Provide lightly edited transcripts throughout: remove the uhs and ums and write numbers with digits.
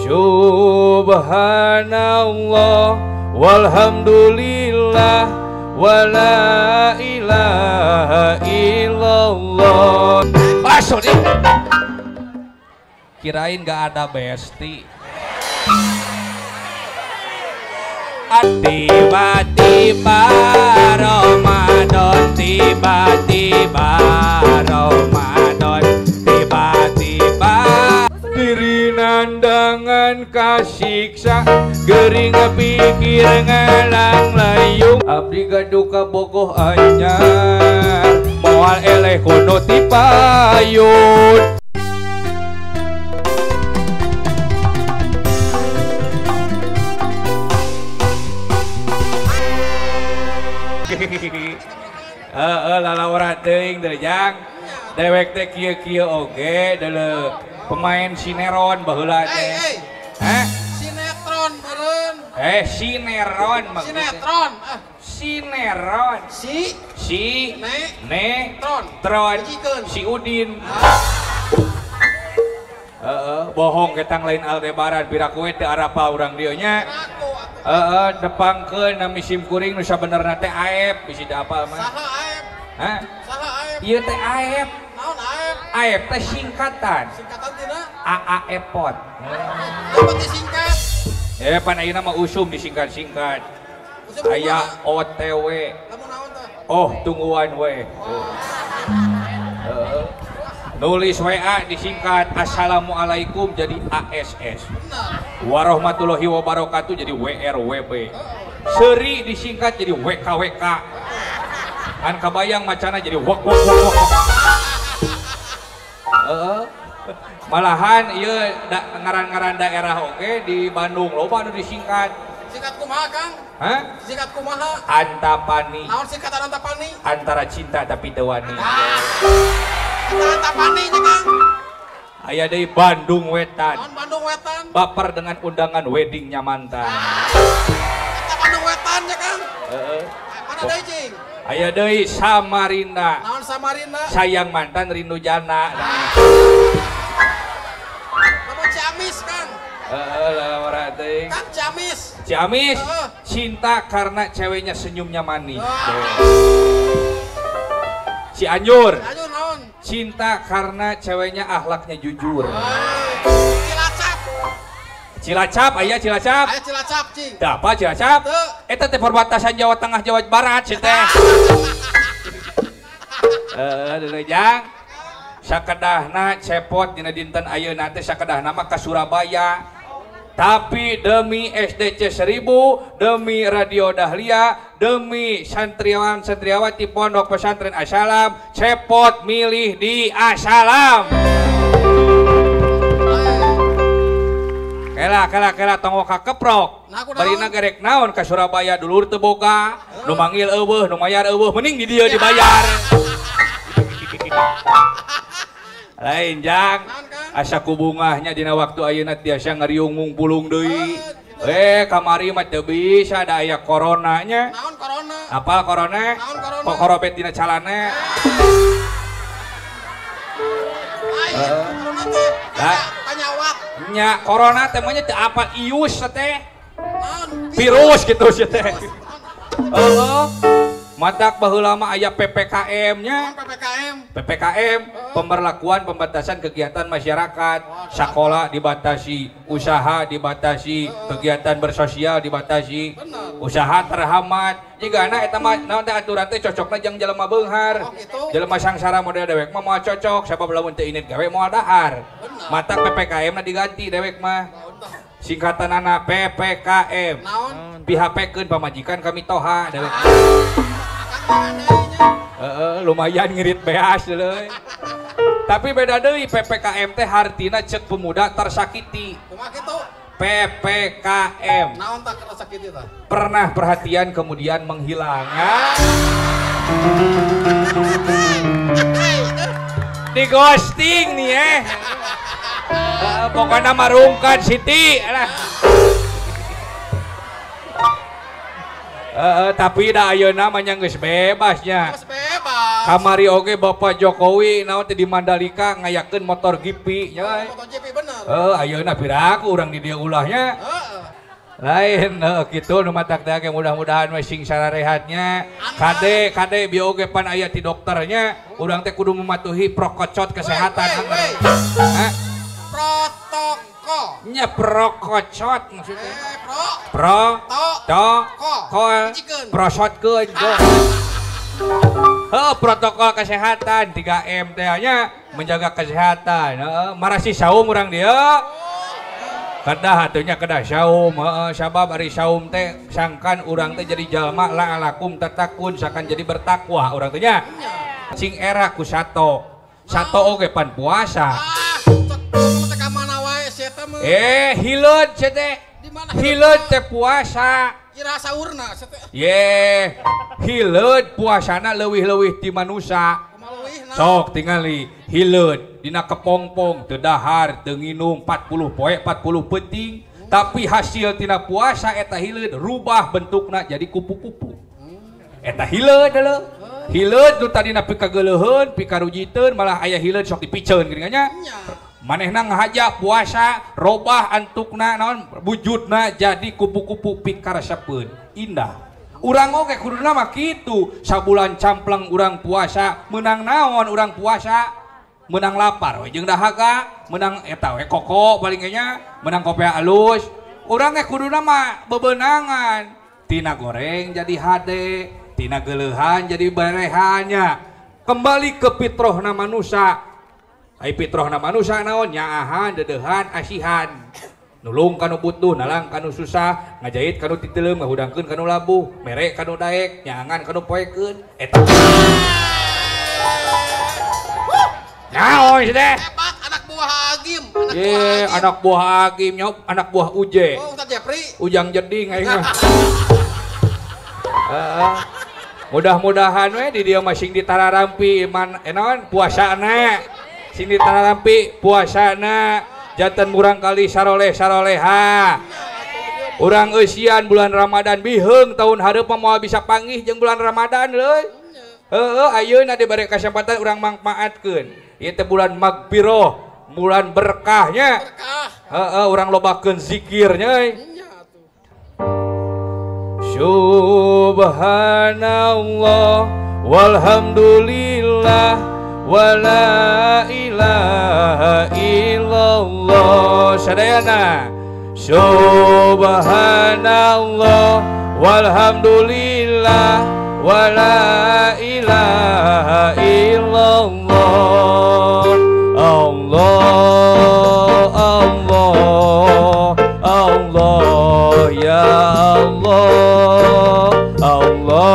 Subhanallah walhamdulillah wala ilaha illallah. Masuk nih. Kirain gak ada besti. Tiba-tiba Ramadan, tiba-tiba Ramadan, tiba-tiba diri nandangan kasiksa gering pikir ngalang layung abdi gaduh kabogoh anyar moal eleh kuno tipayun. Heeh, lalawara teuing deui jang. Dewek teh kieu-kieu oge deuleu pemain sineron baheula teh. Hah? Sinetron meureun. Sineron maksudnya. Sinetron. Sineron. Si si ne ne tron. Tron. Si Udin. Heeh, bohong ketang lain Aldebaran piraku we teu arapa urang dieu nya. Heeh, depangkeun nami sim kuring nu sabenerna teh Aep, bisi teu apal mah. Saha Aep? Hah? Saha Aep? Ieu teh Aep. Naon Aep? Aep teh singkatan. Singkatan tina? AA Epot. Apa disingkat? Pan ayeuna mah usum disingkat-singkat. Aya OTW. Lamun naon tah? Oh, tungguan we. Heeh. Nulis WA disingkat Assalamualaikum jadi ASS. Warahmatullahi wabarakatuh jadi WRWB. Seri disingkat jadi WKWK. An kabayang macana jadi wak wak wak wak. Malahan ieu ngaran-ngaran daerah oge di Bandung loba anu disingkat. Singkat kumaha, Kang? Hah? Singkat kumaha? Antapani. Naon singkatan Antapani? Antara cinta tapi teu wani. Antapani nya, Kang. Aya deui Bandung Wetan. Naon Bandung Wetan? Baper dengan undangan weddingnya mantan. Eta Bandung Wetan nya, Kang. Heeh. Mana deui, Cing? Aya deui Samarinda. Naon Samarinda? Sayang mantan rindu jana. Naon Ciamis, Kang? Heeh, lalawara teuing. Kang Ciamis. Ciamis. Cinta karena ceweknya senyumnya manis. Cianjur. Cianjur naon? Cinta karena ceweknya akhlaknya jujur. Cilacap. Cilacap, aya Cilacap. Aya Cilacap, Cing. Teu apa Cilacap? Eta teh perbatasan Jawa Tengah Jawa Barat sih teh. Heeh, jang. Sakedahna cepot dina dinten ayeuna teh sakedahna mah ka Surabaya. Tapi demi SDC 1000, demi Radio Dahlia, demi santriawan santriawati Pondok Pesantren Assalam, cepot milih di Assalam. Kela kela kela tonggo kakeprok. Barina gerek naon ka Surabaya dulur teu boga, nu manggil eueuh, nu mayar eueuh, mending di dieu dibayar. Lain jang. Asa kubungahnya dina waktu ayeuna tiasa ngariung mungpulung deui. Kamari mah teu bisa da aya coronanya. Naon corona? Apal corona? Naon corona? Kokorobet dina calana. Corona teh panyawat. Nya corona teh mah nya teu apal ius teh. Naon? Virus gitu sih teh. Heeh. Matak baheula mah aya PPKM nya. PPKM. PPKM, pemberlakuan pembatasan kegiatan masyarakat. Sekolah dibatasi, usaha dibatasi, kegiatan bersosial dibatasi, usaha terhambat. Jigana eta mah naon teh aturan teh cocokna jeung jelema beunghar. Jelema sangsara model dewek mah moal cocok sabab lamun teu init gawe moal dahar. Matak PPKM na diganti dewek mah. Singkatanana PPKM. Naon? PHP-keun pamajikan kami toha dewek. Lumayan ngirit beas deui. Tapi beda deui PPKM teh hartina cek pemuda tersakiti. Kumaha kitu? PPKM. Naon tah tersakiti tah? Pernah perhatian kemudian menghilang. Di ghosting nih eh. Pokoknya marungkan Siti lah. Tapi dah ayeuna mah nya geus bebasnya. Geus bebas. Kamari oge Bapak Jokowi naon teh di Mandalika ngayakeun motor GP nya. Motor GP bener. Heuh ayeuna piraku urang di dieu ulahnya. Lain kitu nu matak teh mudah-mudahan we sing sararehatnya. Kade kade bieu oge pan aya ti dokternya, urang teh kudu mematuhi prokocot kesehatan. Hah? Protokol. Nya prokocot maksudnya. Pro to kol prosotkeun. Heuh protokol kesehatan 3M teh nya menjaga kesehatan. Heeh, marasi saum urang dieu. Kedah atunya kedah saum, heeh, sabab ari saum teh sangkan urang teh jadi jalma la'alakum tatakun sangkan jadi bertakwa urang teh nya. Sing era ku sato. Sato oge pan puasa. Ah, cek teh ka mana wae sia teh mah. Hileud sia teh. Hileud teh puasa. Ira saurna sia teh. Ye, hileud puasana leuwih-leuwih ti manusa. Sok tingali hileud dina kepongpong teu dahar teu nginum 40 poe 40 peuting tapi hasil tina puasa eta hileud rubah bentukna jadi kupu-kupu. Eta hileud leuh. Hileud nu tadina pikageuleuheun pikarujiteun malah aya hileud sok dipiceun geuning nya. Manehna ngahaja puasa robah antukna naon wujudna jadi kupu-kupu pikaresepeun indah. Urang oge kuduna mah kitu, sabulan campleng urang puasa, meunang naon urang puasa? Meunang lapar we jeung dahaga, meunang eta we koko paling ge nya, meunang kopea alus. Urang ge kuduna mah bebenangan, tina goreng jadi hade, tina geuleuhan jadi berehannya. Kembali ke fitrohna manusa. Ai fitrohna manusa naon? Nyaahan, dedeuhan, asihan. Nulung kanu butuh, nalang kanu susah, ngajahit kanu titeleum, ngahudangkeun kanu labuh, mere kanu daek, nyaangan kanu poekeun. Eta. Naon sih teh? Hebat anak buah Agim, anak ye, buah Agim. Anak buah Agim nyop, anak buah Uje. Oh, Ustaz Jepri. Ujang jeding aing mah. Heeh. Mudah-mudahan we di dieu mah sing ditararampi iman naon puasana. Sing ditararampi puasana. Jantan murang kali saroleh saroleha. Urang eusian bulan Ramadan biheung tahun hareup mah moal bisa panggih jeung bulan Ramadan leuy. Heueuh ayeuna dibere kesempatan urang mangpaatkeun. Ieu teh bulan magfirah, bulan berkahnya. Heeh urang lobakeun zikirnya euy. Subhanallah walhamdulillah wala ilaha illallah. Sadayana subhanallah walhamdulillah wala ilaha illallah. Allah Allah Allah ya Allah Allah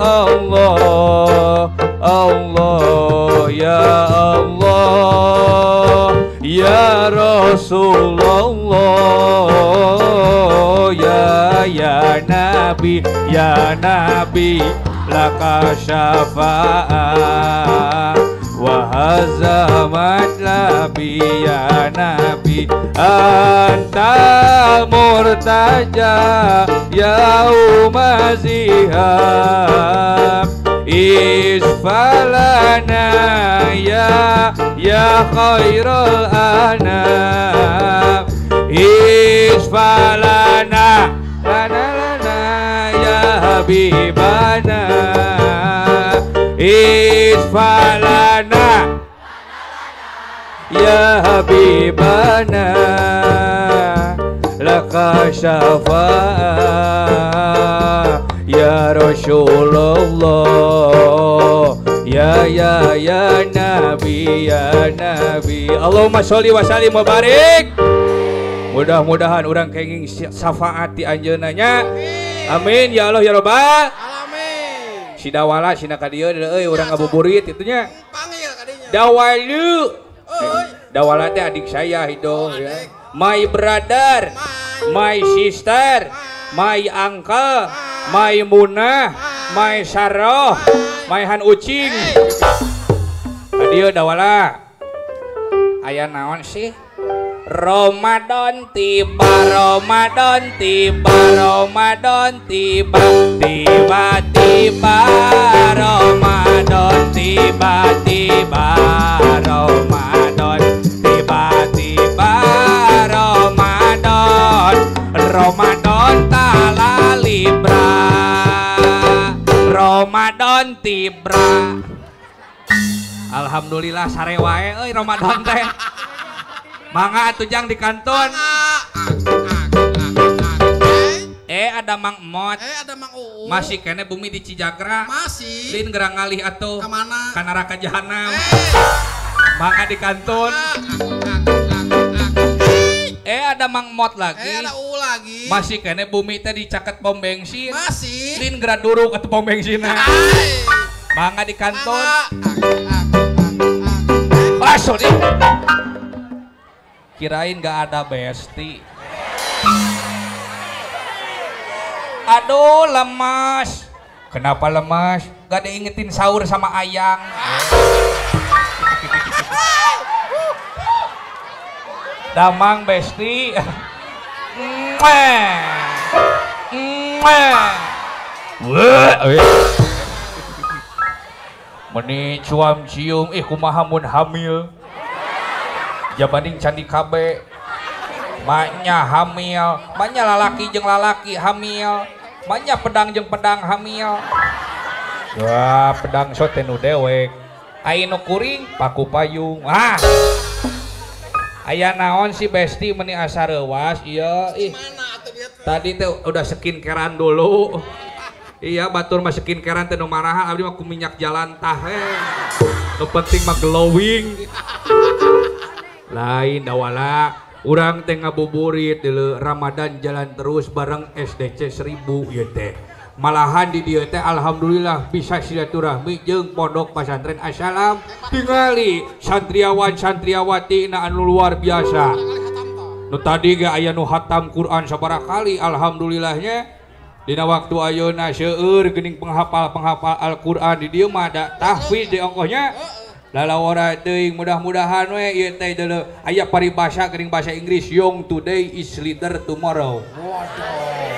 Allah Allah ya Allah ya Rasulullah ya ya Nabi ya Nabi laka syafa'ah wa haza matlabi ya Nabi anta murtaja ya umazihab isfalana ya ya khairul anam isfalana lana lana ya habibana isfalana ya habibana laka syafa'ah ya Rasulullah ya ya ya Nabi ya Nabi. Allahumma sholli wa sallim wa barik. Mudah-mudahan urang kenging syafaat ti anjeunna nya. Amin ya Allah ya Rabbal alamin. Si dawala sina ka dieu euy urang ngabuburit kitu nya. Panggil ka dinya. Dawalu. Euy. Dawala teh adik saya itu ya. My brother, my sister, my uncle, my Munah, my Saroh, my Han Ucing. Adieu dawala. Aya naon sih? Ramadan tiba, Ramadan tiba, Ramadan tiba, tiba-tiba Ramadan tiba-tiba Ramadan tiba-tiba. Ramadan tala libra Ramadan tibra. Alhamdulillah sare wae euy Ramadan teh. Mangga atuh jang di kantun. Ada Mang Emot. Ada Mang Uu. Masih kene bumi di Cijagra. Masih. Lin gerang ngalih atuh. Ka mana? Ka neraka jahanam. Mangga di kantun. Ada Mang Emot lagi. Ada Uu lagi. Masih kene bumi teh dicaket pom bensin. Masih. Lin geura duruk atuh pom bensinna. Mangga di kantun. Ah, sorry. Kirain gak ada besti. Aduh, lemas. Kenapa lemas? Gak diingetin sahur sama ayang. Damang besti. Meni cuam cium, ih kumaha mun hamil. Jabanding candi KB. Maknya hamil, maknya lalaki jeung lalaki hamil, maknya pedang jeung pedang hamil. Wah, pedang sote nu dewek. Ai nu kuring paku payung. Ah. Aya naon si besti meni asa reuwas ieu ih. Tadi teh udah skincarean dulu. Iya, batur mah skincarean teh nu maraha abdi mah ku minyak jalan tah he. Nu penting mah glowing. Lain dawala urang teh ngabuburit deuleu Ramadan jalan terus bareng SDC 1000 ieu teh. Malahan di dieu teh alhamdulillah bisa silaturahmi jeung pondok pesantren Assalam. Tingali santriawan santriawati na anu luar biasa. Nu tadi ge aya nu hatam Quran sabaraha kali alhamdulillahnya. Dina waktu ayeuna seueur geuning penghafal-penghafal Al-Qur'an di dieu mah da tahfiz di ongkohnya. Lalawara teuing mudah-mudahan we ieu teh deuleu aya paribasa geuning bahasa Inggris young today is leader tomorrow. Waduh.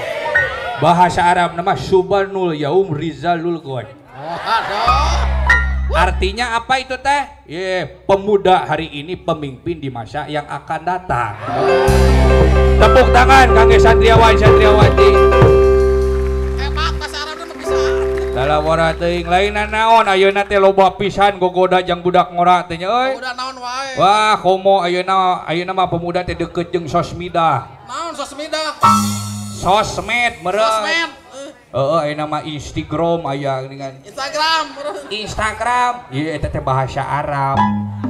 Bahasa Arab nama subanul yaum rizalul qad. Waduh. Artinya apa itu teh? Ye, pemuda hari ini pemimpin di masa yang akan datang. Tepuk tangan kangge santriawan santriawati. Lalawara teuing lainna naon ayeuna teh loba pisan gogoda jeung budak ngora teh nya euy. Gogoda naon wae. Wah, komo ayeuna ayeuna mah pemuda teh deukeut jeung sosmida. Naon sosmida? Sosmed meureun. Sosmed. Heeh, ayeuna mah Instagram aya geuningan. Instagram meureun. Instagram. Ieu eta teh bahasa Arab.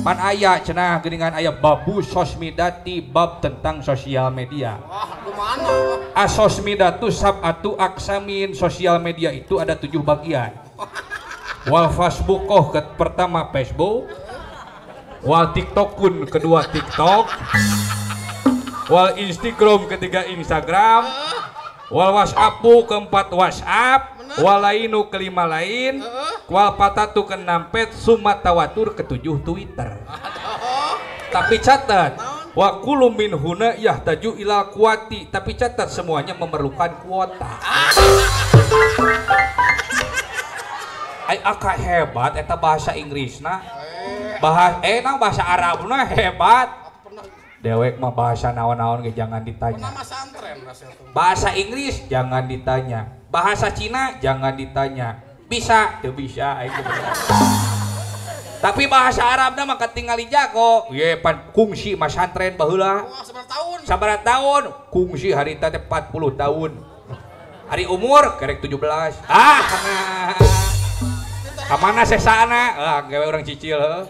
Pan aya cenah geuningan aya babu sosmidati bab tentang sosial media. Wah, kumaha? Asosmidatu sab'atu aksamin, sosial media itu ada 7 bagian. Wal Facebookoh ke pertama Facebook, wal TikTokun kedua TikTok, wal Instagram ketiga Instagram, wal WhatsAppu keempat WhatsApp, wal lainu kelima lain, wal patatu keenam pet, sumatawatur ketujuh Twitter. Tapi catat, wa kullu min huna yahtaju ilal kuati, tapi catat semuanya memerlukan kuota. Ai aka hebat eta bahasa Inggrisna. Bahasa bahasa Arabna hebat. Dewek mah bahasa naon-naon ge jangan ditanya. Bahasa Inggris jangan ditanya. Bahasa Cina jangan ditanya. Bisa, teu bisa aing. Tapi bahasa Arabna mah katingali jago. Ye pan kungsi masantren baheula. Sabaraha tahun? Kungsi harita teh 40 tahun. Hari umur kerek 17. Ah. Kamana sesana? Ah, gawe urang cicil heuh.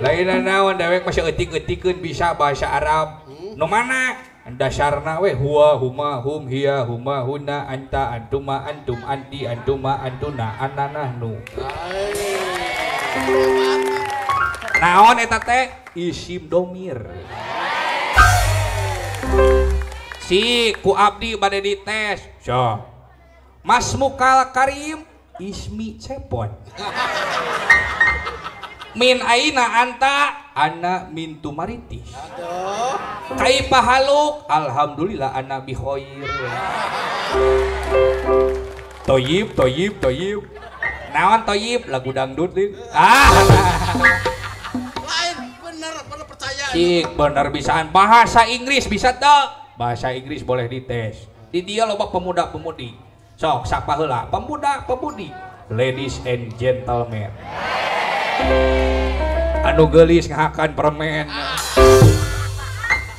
Lain naon dewek masih eutik-eutikeun bisa bahasa Arab. Nu mana? Dasarna we huwa huma hum hiya huma huna anta antuma antum anti antuma antuna anna nahnu. Naon eta teh? Isim domir. Si ku abdi bade dites. So. Mas Mukal Karim ismi cepot. Min aina anta? Ana min tumaritis. Kaifa haluk? Alhamdulillah ana bi khair. Toyib, toyib, toyib. Naon toyib? Lagu dangdut lin. Ah. Lain bener, bener percaya. Cik, bener bisaan bahasa Inggris bisa teu? Bahasa Inggris boleh dites. Di dia loba pemuda-pemudi. Sok sapa heula pemuda-pemudi. Ladies and gentlemen. Anu geulis ngahakan permen.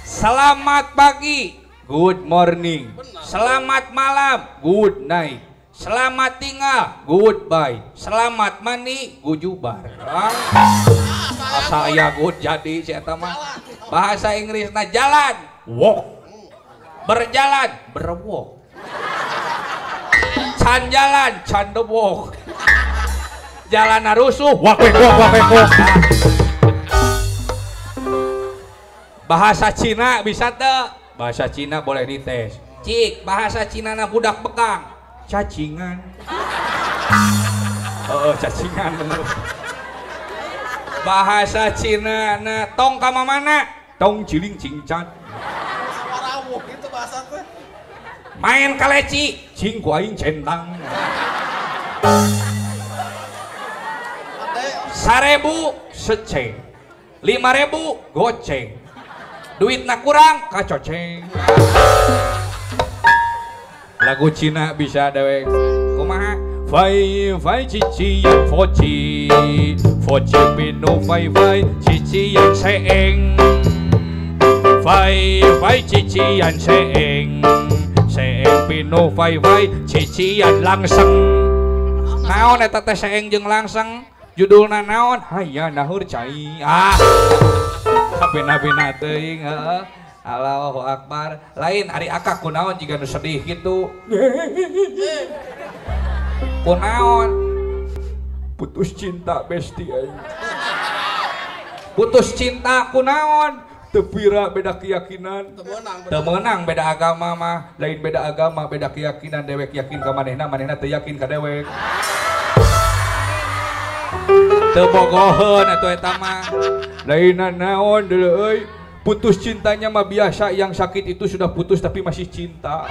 Selamat pagi, good morning. Selamat malam, good night. Selamat tinggal, goodbye. Selamat mandi, gujubar. Asa aya good jadi si eta mah. Bahasa Inggrisna jalan, walk. Berjalan, berwalk. Can jalan, can the walk. Jalan rusuh, walk walk walk walk. Bahasa Cina bisa teu? Bahasa Cina boleh dites. Cik, bahasa Cina na budak bekang. Cacingan. Oh, cacingan bener. Bahasa Cina na tong ka mana? Tong ciling cingcan. Sawarawuh gitu bahasa teh. Main kaleci, cing ku aing centang. 1000 seceng. 5000 goceng. Duitna kurang kacoceng. Lagu Cina bisa dewek. Kumaha? Fai fai cici yang foci, foci pinu fai fai cici yang seeng. Fai fai cici yang seeng, seeng pinu fai fai cici yang langseng. Naon eta teh seeng jeung langseng? Judulna naon? Haya nahur cai. Ah. Kabina-bina teuing heeh. Allahu Akbar. Lain ari akak kunaon jiga nu sedih kitu. Kunaon? Putus cinta besti aing. Putus cinta kunaon? Teu pira beda keyakinan. Teu meunang beda agama mah. Lain beda agama, beda keyakinan. Dewek yakin ka manehna, manehna teu yakin ka dewek. Teu bogoheun atuh eta mah. Lain naon deuleu euy. Putus cintanya mah biasa, yang sakit itu sudah putus tapi masih cinta.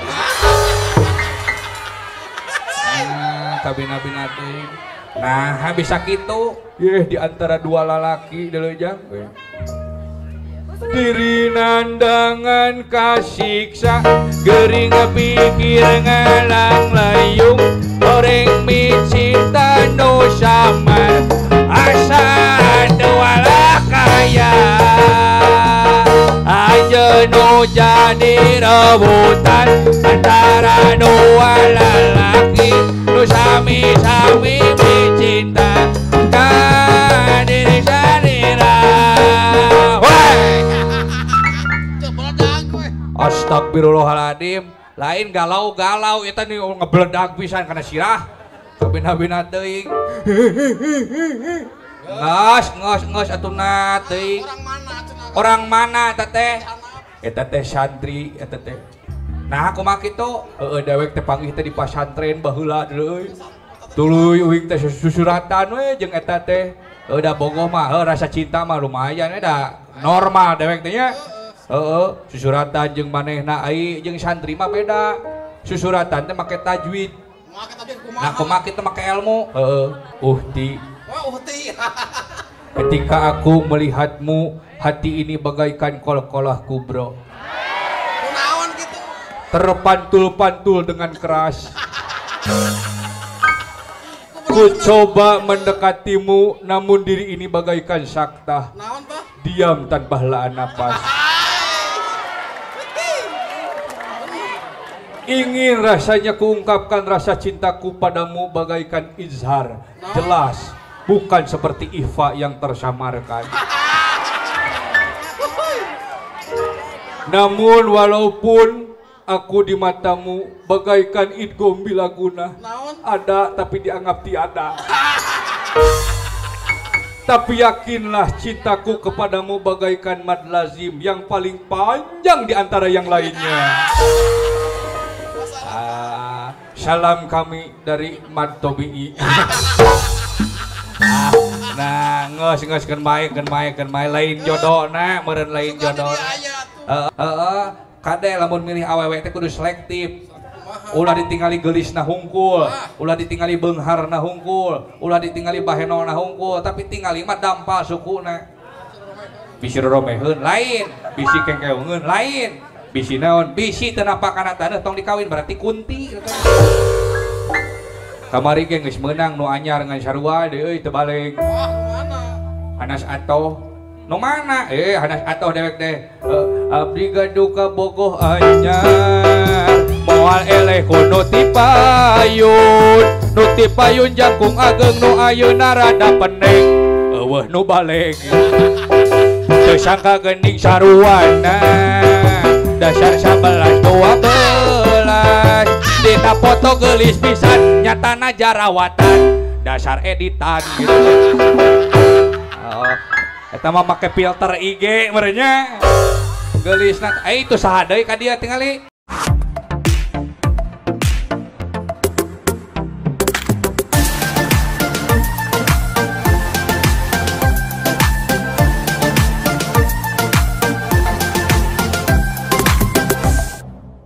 Nah, kabina-bina teuing. Nah, bisa kitu. Yeh di antara dua lalaki deuleu jang. Diri nandangan kasiksa, gering pikir ngalang layung, oreng micinta nu sama, asa dua kaya. Aja nu jadi rebutan antara dua lelaki nu sami-sami mencinta ka diri sanira. Astagfirullahaladzim. Lain galau-galau eta nih ngebeledag pisan kana sirah. Kabina-bina teuing. Nges nges nges atuh teuing. Orang mana eta teh? Eta teh santri eta teh. Nah kumaha kitu? Heueuh dewek teh panggih teh di pasantren baheula deui. Tuluy uing teh susuratan we jeung eta teh. Heueuh da bogoh mah heuh rasa cinta mah lumayan we da normal dewek teh nya. Heeh, susuratan jeung manehna ai jeung santri mah beda. Susuratan teh make tajwid. Nah kumaha kitu make ilmu? Heeh, uhti. Wah, uhti. Ketika aku melihatmu, hati ini bagaikan kol-kolah kubro. Kunaon gitu? Terpantul-pantul dengan keras. Ku coba mendekatimu, namun diri ini bagaikan sakta. Diam tanpa helaan napas. Ingin rasanya kuungkapkan rasa cintaku padamu bagaikan izhar. Jelas, bukan seperti ifa yang tersamarkan. Namun walaupun aku di matamu bagaikan idgham bila guna, ada tapi dianggap tiada. Tapi yakinlah cintaku kepadamu bagaikan mad lazim yang paling panjang di antara yang lainnya. Salam kami dari Mad Tobi'i. Nah, nges nges keun bae keun bae keun bae lain jodona meureun lain jodona. Heeh, kade lamun milih awewe teh kudu selektif. Ulah ditingali geulisna hungkul, ulah ditingali beungharna hungkul, ulah ditingali bahenolna hungkul, tapi tingali mah dampal sukuna. Bisi romeheun lain, bisi kengkeungeun lain. Bisi naon? Bisi teu napak kana taneuh tong dikawin berarti kunti. Kamari ge geus meunang nu anyar ngan sarua deui euy teu balik. Wah, mana? Hanas atoh. Nu mana? Hanas atoh dewek teh. Abdi gaduh kabogoh anyar. Moal eleh ku nu ti payun. Nu ti payun jangkung ageng nu ayeuna rada pendek. Eueuh nu balik. Teu sangka geuning saruana. Dasar 11 12. Dina foto geulis pisan nyatana jarawatan. Dasar editan gitu. Oh, eta mah make filter IG merenya. Geulisna itu saha deui ka dieu tingali.